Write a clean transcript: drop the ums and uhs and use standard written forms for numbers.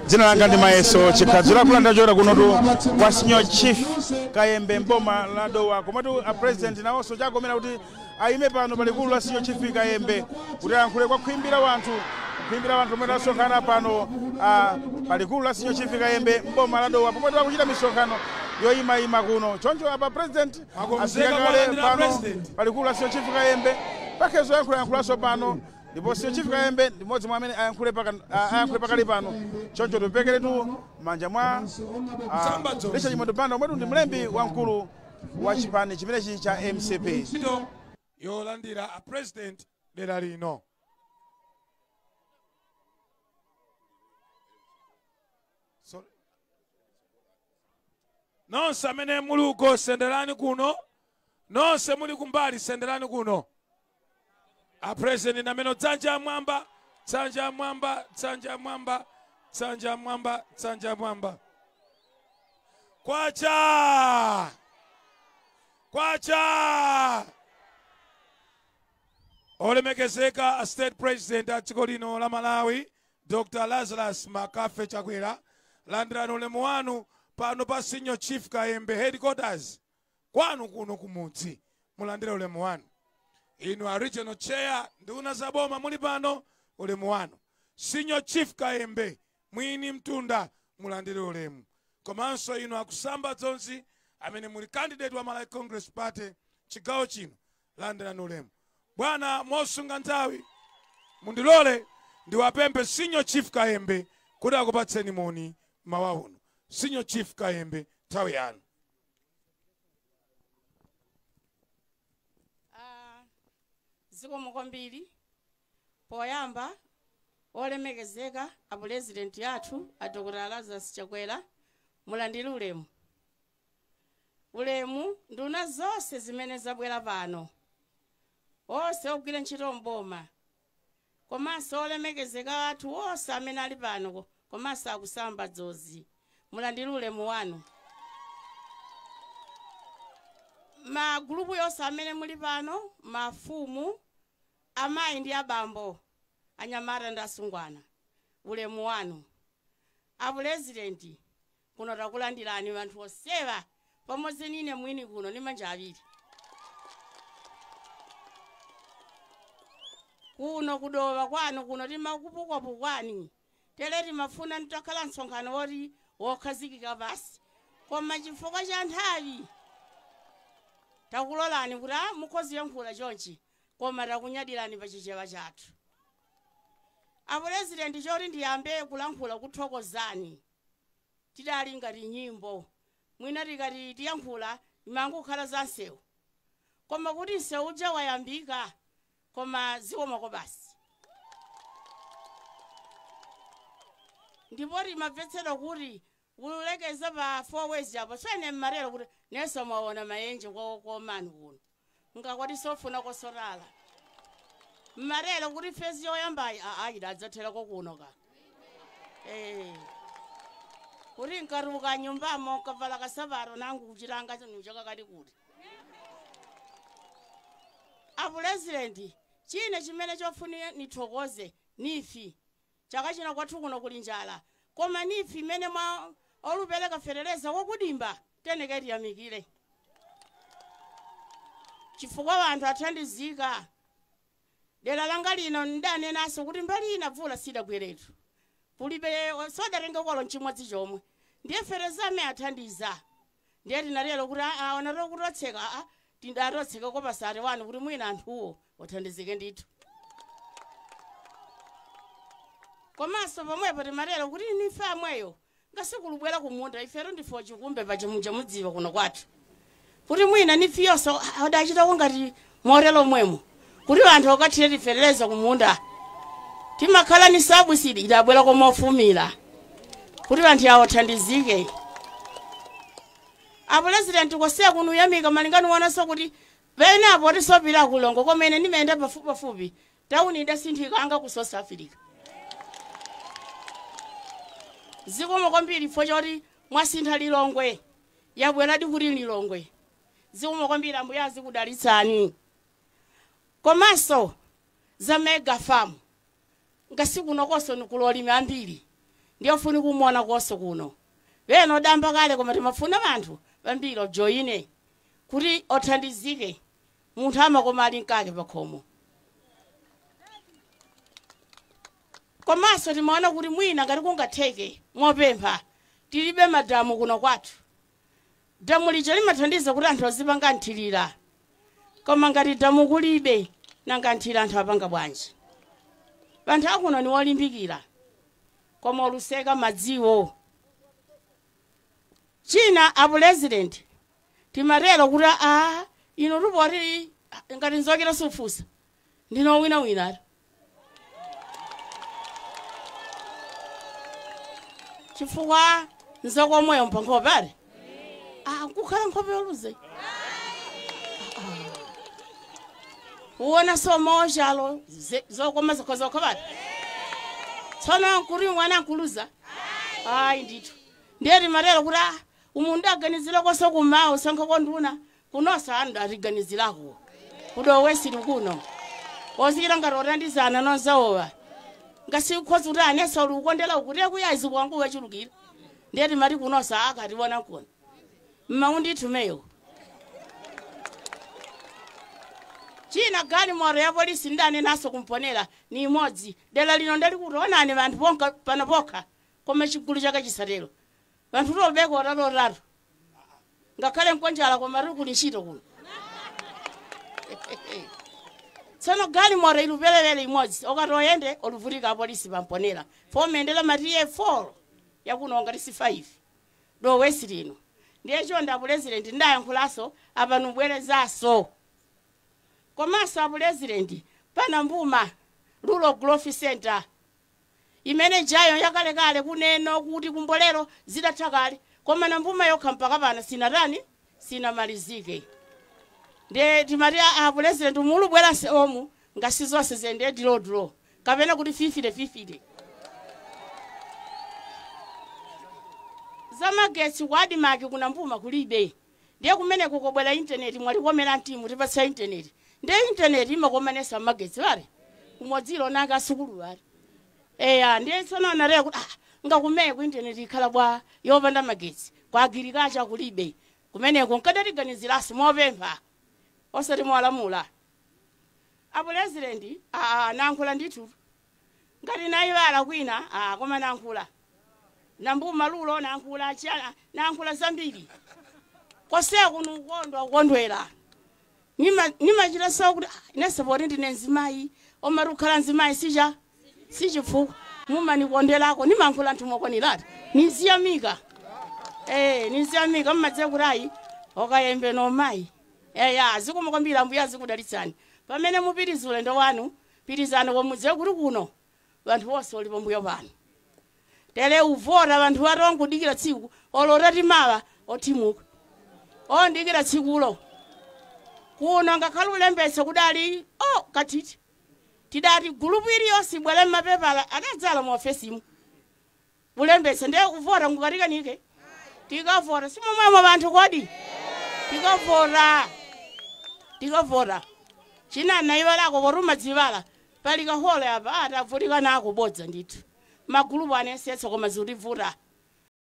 Dzina langa ndi Mayeso Chikhadzo lakulanda chota kunotu kwa Senior Chief Kayembe mboma la Dowa. Komatu a president nawonso chakomera kuti ayime pano palikulu la Senior Chief Kayembe kuti ayankhule kwa khwimbi la wanthu, khwimbi la wanthu omwe asonkhana pano palikulu la Senior Chief Kayembe mboma la Dowa, pomwe akuchita misonkhano yoyimayima kuno. Choncho apa president Akonzeka afika kale kulandira pano president. palikulu la Senior Chief Kayembe, pakhezo yankhulanso pano, ndipo Senior Chief Kayembe ndi mmodzi mwa amene ayankhule pakali pano. Choncho tipekeretu manja mwa Samba Dzonzi. Richard Chimwendo Banda, omwetu ndi mlembi wamkulu wa chipani chimenechi cha MCP. Ntchito yolandira a president dera lino. Sorry. Nonse amene muli uko senderani kuno, nonse muli kumbali senderani kuno. A president amene dzanja mwamba, dzanja mwamba, dzanja mwamba, dzanja mwamba, dzanja mwamba. Kwacha! Kwacha! Olemekezeka a state president a dziko lino la Malawi, Dr. Lazarus Makafe Chakwera, landirani ulemu wanu pano pa Senior Chief Kayembe headquarters kwanu kuno kumudzi, mulandire ulemu wanu. Inu a regional chair, nduna za boma muli pano, ulemu wanu. Senior Chief Kayembe mwini mtunda, mulandire ulemu. Komanso inu akusamba dzonzi amene muli candidate wa Malawi Congress Party chigawo chino, landirani ulemu. Bwana, mosunga nthawi mundilole ndiwapemphe Senior Chief Kayembe kuti akupatseni moni mawa uno. Senior Chief Kayembe, nthawi yanu. Zikomo kwambiri. Poyamba, olemekezeka a president athu a Dr. Lazarus Chakwera, mulandire ulemu. Ulemu nduna zonse zimene zabwera pano, onse ogwira ntchito mboma, komanso olemekezeka athu onse amene ali pano, komanso akusamba dzozi, mulandire ulemu wanu. Magulupu yonse amene muli pano, mafumu, amayi ndi abambo, anyamata ndi asungwana, ulemu wanu. A president, kuno takulandirani anthu osewa pamodzi nine mwini kuno ndi manja awiri. Kuno kudowa kwanu kuno timakupukwapukani, tere timafuna nditakhala msonkhano woti wokhazikika pasi, koma chifukwa cha nthawi takulolani kuti mukhozi yankhula chonchi, koma takunyadirani pa chichewa chathu. A president, choti ndiyambe kulankhula kuthokozani, tidali ngati nyimbo mwina tikati tiyankhula imangokhala za nsewu, koma kuti nsewu uja wayambika, koma zikomako basi. Ndipo timamvetsedwa kuti kulekeza pa 4 ways apo tswene mmarero kuti nenso mwaona maenje komani kuno ngakwati sofuna kosotala mmarero kuti fezi yoyambayi idadzatherako kuno ka kuti nkaruka nyumbamo nkavala kasavaro nangu kuchitanga chakakati kuti. A president, chine chimene chofunika nithokoze nifi chaka chino kwathu kuno kuli njala, koma nifi imene mwa olupereka fetereza wokudimba teneke tiyamikire chifukwa wanthu athandizika. Dera langa lino ndanenaso kuti mbali ina mvula sidagweretu, kulibe sodatenga kwalo nchimodzi chomwe, ndiye fetereza amene athandiza. Ndiye tinatero kuti onatero kuti otseka tindatotseka kopasati wanu kuti mwina anthuwo othandizike ndithu. Komanso pomwepo timatero kuti nife amweyo ngasikulubwera kumunda ifero ndifo chikumbe pachimunja mudziwa kuno kwathu kuti mwina nifiyonso adachitako ngati morelo mwemo kuti anthu okathire tifereleza kumunda timakhala ni sabusidi idabwera komofumira kuti anthu awo athandizike. A president, kosiya kuno uyamika malingano wonanso kuti pene apo tisopira kulongo komene nimende pafupipafupi tawuni idasinthikanga ku South Africa. Zikomo kwambiri chifukwa choti mwasintha Lilongwe, yabweradi kuti Lilongwe. Zikomo kwambiri, Ambuye azikudalitsani. Komanso za mega farm Ngasi kuno koso nikulolimi ambiri. Ndiyo funi kumona koso kuno. Beno damba kale koma timafuna banthu bambiri ojoyine kuti othandizike munthu amakoma ali mkake pakhomo. Komanso timaona kuti mwina ngati kungatheke mopempha tilibe madamu kuno kwathu. Damu lija limathandiza kuti anthu azipanga nthirira. Koma ngati damu kulibe nanga nthira anthu apanga bwanji. Banthu akuno ni wolimbikira koma oluseka madziwo. China a president timatero kuti a ino tupoti ngati nzokera sufusa ndino wina wina. Chifukwa nzoko moyo mpankhope ali kukhala nkhope yoluze uwona somo chalo zokoma zokho bati tsono nkuri mwana nkuluza ayi ndithu ndiye timatero kuti umundu aganizira koso kumawu sankho konduna kunosa andu atiganizirako kudowesiri kuno ozikira ngati otandizana nonzawowa ngasi ukhozi kuti anesa uli ukondela ukuti kuyazi kwangu wachulukira ndiye timati kunosa akationa kuno mmaundithumeyo. China gani mwaro ya polisi ndane naso kumponera ni imodzi dela lino ndali kuonani vanthu bonka pano pokha koma chigulu chake chisatero vanthu tobeko otatu ngakhale nkonjala koma tili kuli ntchito kuno. Tsono gali mwaro iluperewere imodzi okati oyende oluvutika apolisi pamponera fomendera matiye 4 yakuno ngati si 5 do wesi lino ndiye chonda president ndayankhulaso apa nubwerezaso. Komanso a president pana mbuma Rural Growth Center imene jayo yakalekale kuneno kuti kumbolero zidatha kale koma na mbuma yokha mpaka pano sinatani sinamalizike. Ndiye timati a president mulubweranse omu ngasi zonse ziyende dilodilo kapena kuti 50-50. Zamagetsi kwa ADMARC kuna mbuma kulibe ndiye kumene kukobwera intaneti mwalikomera mtimu tipatsa intaneti ndiye intaneti imakomanesa magetsi wale kumodzilo nanga asukulu wale eya ndiye tsono anarera kuti ngakumeye ku intaneti ikhala bwa yopanda magetsi kwa agirikacha kulibe kumeneko nkadatiganizirasi mopempha osati mwalamula. A president nankhula ndithu ngati nayiwala kwina koma nankhula nambuma lulo nankhula chala nankhula zambiri koseka kuno ukondwa ukondwera nimachita so kuti inese poti ndine nzimayi omati kukhala nzimayi sija sichifukwa mumanikondwerako nimankhula nthu mokwanirati niziyamika niziyamika mmadze kuti ayi okayembe nomayi eya zikomo kwambiri ambuye azikudalitsani pamene mupitiriza ulendo wanu pirizani komudze kuti kuno vanthu bonse oli pambuyo pano tele uvota vanthu atongudikira tsiku olotati mawa othimuka ondikira tsikulo kuno ngakhale ulembetse kudali katiti tidati gulupu iliyonse ibwere mmapepala adadzala mu ofesimu ulembetse ndiye uvota ngukatikanike tikavota simomwemo vanthu kodi tikavota china naivalako poruma dzivala pali kahole apa atavutika nako bodza ndithu magulupu anesetsa koma zikutivuta